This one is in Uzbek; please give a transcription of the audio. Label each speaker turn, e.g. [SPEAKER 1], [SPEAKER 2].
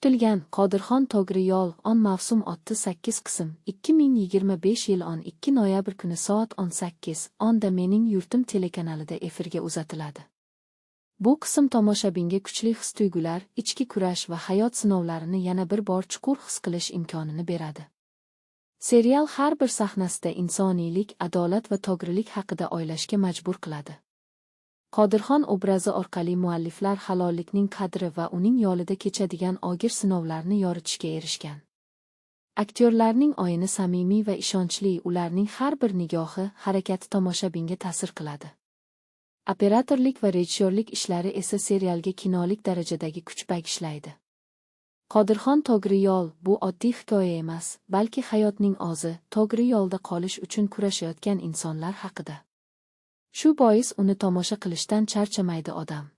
[SPEAKER 1] Kutilgan Qodirxon To'g'ri yo'l 10 mavsum 38 qism 2025 yil 12 noyabr kuni soat 18:10 da Mening yurtim telekanalida efirga uzatiladi. Bu qism tomoshabinga kuchli his-tuyg'ular, ichki kurash va hayot sinovlarini yana bir bor chuqur his qilish imkonini beradi. Serial har bir sahnasida insoniylik, adolat va to'g'rilik haqida o'ylashga majbur qiladi. Qodirxon obrazi orqali mualliflar halollikning qadri va uning yo'lida kechadigan og'ir sinovlarni yoritishga erishgan. Aktyorlarning o'yini samimiy va ishonchli, ularning har bir nigohi, harakati tomoshabinga ta'sir qiladi. Operatorlik va rejissyorlik ishlari esa serialga kinolik darajadagi kuch bag'ishlaydi. Qodirxon To'g'ri yo'l bu oddiy hikoya emas, balki hayotning o'zi, to'g'ri yo'lda qolish uchun kurashayotgan insonlar haqida. Shu bois uni tomosha qilishdan charchamaydi odam.